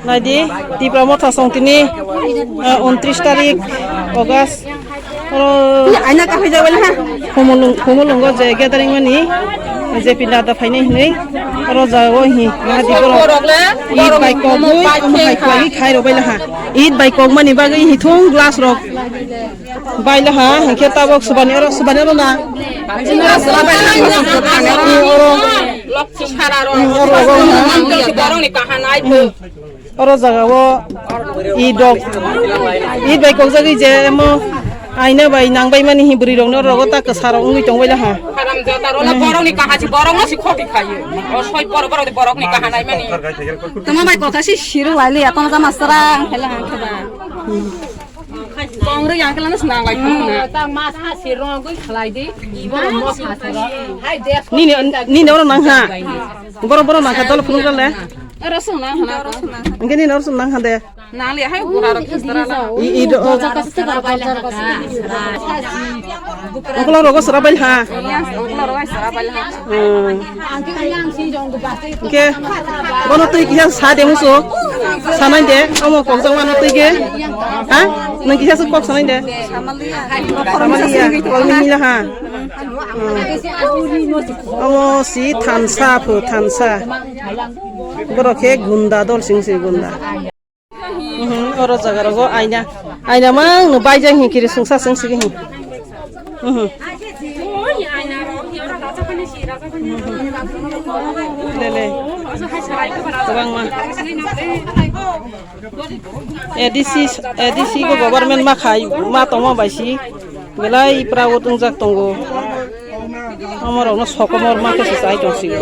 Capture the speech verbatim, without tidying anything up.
Naidi, Tipra Motha song tini, ah, untris tarik August. Oro Aina kaphai jabo na. Humulung, Humulungo je gathering mani, je pinda da phainai hinwi. Oro jagao hi, Mahadi borok. Eid bai kok mui, omo hai khlai khai rok bai laha. Eid bai kok mani bagwi hi thung glass rok bai laha, hinkhe tabok subani oro, subani oro na. Oro. Oro, oro, oro. Oro jaga o Eid rok, Eid bai kokjagwi je emo aina bai nang bai mani hi bwrwi rok no oro ta kwsa rok wngwi tong bai laha. Haram jota rok no borok ni kaha si borok no si khoti khayo. O soi por borok borok ni kaha nai mani. Tama bai kotha si siro lai le ya tama jama sara ang khela ang kheba. Kong ri yang khela no snang lai khana. Ta ma sa siro gui khlai di. Ibo mo sa siro. Hai de. Nini nini oro nang ha. Borok borok nang kha dol phunuk le. Oro sung nang hana. Hingke nini oro sung nang hande. Nang le hai gura rok khestra la. I, i, do, o. Ungkolo rogo sora bai ha. Yes, ungkolo rogo sora bai ha. Hmm. Hingke bono twi kisa sa de muso. Sanai de, omo kok jang mano twi ke. Ha? Nang kisa su kok sanai de. Samaliya. Samaliya. Kok ni mila ha. Hmm. Omo si thansa pho thansa. Borok khe gunda dol sing se gunda. Mhm, oro jaga rogo aina. Aina mang no baijak hin kiri sungsa sung sigi hin. Mhm. Lele. Kwbangma. A D C, A D C go government ma khai, ma tongma bai si. Belai proud wngjak tongo. Omo rokno sokomor ma khe se chai tong sio.